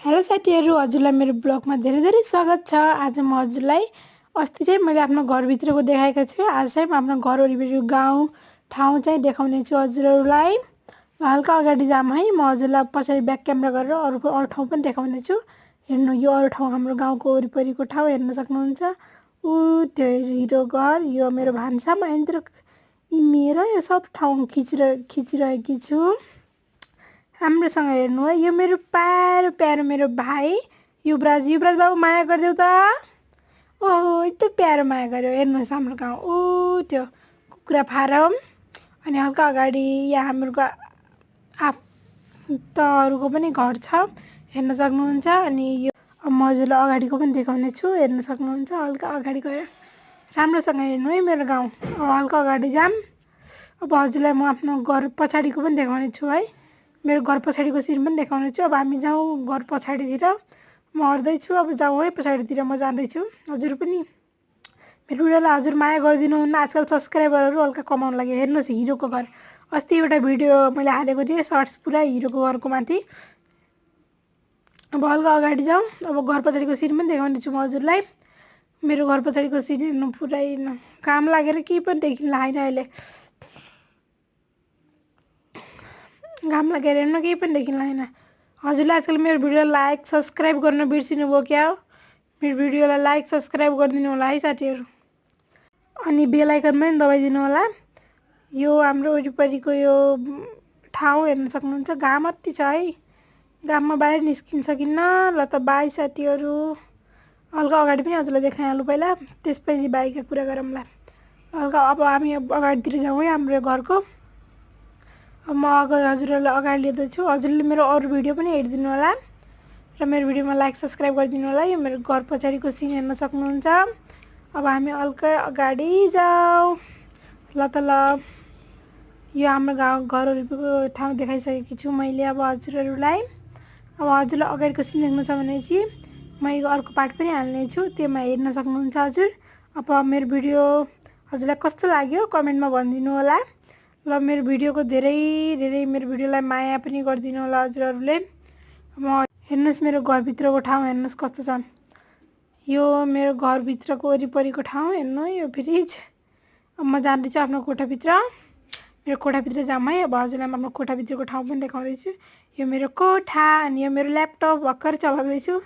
Hello साथीहरु, हजुरलाई मेरो ब्लगमा धेरै धेरै स्वागत छ। आज म हजुरलाई अस्ति चाहिँ मैले आफ्नो घरभित्रको देखाएको छु। आज चाहिँ म आफ्नो घर वरिपरिको गाउँ ठाउँ चाहिँ देखाउने छु हजुरहरूलाई। हल्का अगाडि जाम है, म हजुरलाई पछाडि ब्याक क्यामेरा गरेर अरू ठाउँ पनि देखाउने छु। हेर्नु, यो अरू ठाउँ हाम्रो गाउँको वरिपरिको ठाउँ हेर्न सक्नुहुन्छ। त्यो हिरो घर, यो मेरो भान्सा, म यहाँतिर मेरो यो सब ठाउँ खिचिरहेकी छु। राम्रोसँग हेर्नु है, यो मेरो प्यारो प्यारो मेरो भाइ युवराज बाबु, माया गरिदेऊ त। ओहो, यस्तो प्यारो माया गर्यो। हेर्नुहोस् हाम्रो गाउँ, त्यो कुखुरा फारम, अनि हल्का अगाडि यहाँ हाम्रो आफन्तहरूको पनि घर छ, हेर्न सक्नुहुन्छ। अनि यो म हजुरलाई अगाडिको पनि देखाउने छु, हेर्न सक्नुहुन्छ। हल्का अगाडि गएर राम्रोसँग हेर्नु है मेरो गाउँ। अब हल्का अगाडि जाम। अब हजुरलाई म आफ्नो घर पछाडिको पनि देखाउने छु है, मेरो घर पछाडिको सिन पनि देखाउने छु। अब हामी जाउँ घर पछाडितिर, म हट्दैछु। अब जाउँ है पछाडितिर, म जाँदैछु। हजुर पनि मेरो भिडियोलाई हजुर माया गरिदिनु हुन्न। आजकल सब्सक्राइबरहरू हल्का कमाउनु लागि। हेर्नुहोस् हिरोको घर, अस्ति एउटा भिडियो मैले हालेको थिएँ सर्ट्स पुरा हिरोको घरको माथि। अब हल्का अगाडि जाउँ। अब घर पछाडिको सिन पनि देखाउने छु म हजुरलाई। मेरो घर पछाडिको सिन हेर्नु, पुरै काम लागेर केही पनि देखिन्न होइन अहिले। घाम लागेर हेर्नु, केही पनि देखिन्न होइन। हजुरले आजकल मेरो भिडियोलाई लाइक सब्सक्राइब गर्न बिर्सिनु भयो क्या हो? मेरो भिडियोलाई लाइक सब्सक्राइब गरिदिनु होला है साथीहरू, अनि बेल आइकन पनि दबाइदिनु होला। यो हाम्रो वरिपरिको यो ठाउँ हेर्न सक्नुहुन्छ। घाम अति छ है, घाममा बाहिर निस्किन सकिन्न। ल त बाई साथीहरू। हल्का अगाडि पनि हजुरलाई देखाइहालौँ पहिला, त्यसपछि बाईका कुरा गरौँला। हल्का अब हामी अगाडितिर जाउँ है हाम्रो घरको। अब म हजुरहरूलाई अगाडि लिँदैछु। हजुरले मेरो अरू भिडियो पनि हेरिदिनु होला र मेरो भिडियोमा लाइक सब्सक्राइब गरिदिनु होला। यो मेरो घर पछाडिको सिन हेर्न सक्नुहुन्छ। अब हामी हल्का अगाडि जाउँ। ल त ल, यो हाम्रो घर वरिपरिको ठाउँ देखाइसकेकी छु मैले अब हजुरहरूलाई। अब हजुरलाई अगाडिको सिन देख्नु छ भने चाहिँ म यो अर्को पार्ट पनि हाल्ने छु, त्योमा हेर्न सक्नुहुन्छ हजुर। अब मेरो भिडियो हजुरलाई कस्तो लाग्यो कमेन्टमा भनिदिनु होला। ल मेरो भिडियोको धेरै मेरो भिडियोलाई माया पनि गरिदिनु होला हजुरहरूले। म हेर्नुहोस् मेरो घरभित्रको ठाउँ हेर्नुहोस् कस्तो छ। यो मेरो घरभित्रको वरिपरिको ठाउँ हेर्नु, यो फ्रिज। अब म जाँदैछु आफ्नो कोठाभित्र। मेरो कोठाभित्र जाऊँ है। अब हजुरलाई म आफ्नो कोठाभित्रको ठाउँ पनि देखाउँदैछु। यो मेरो कोठा, अनि यो मेरो ल्यापटप भर्खर चलाउँदैछु।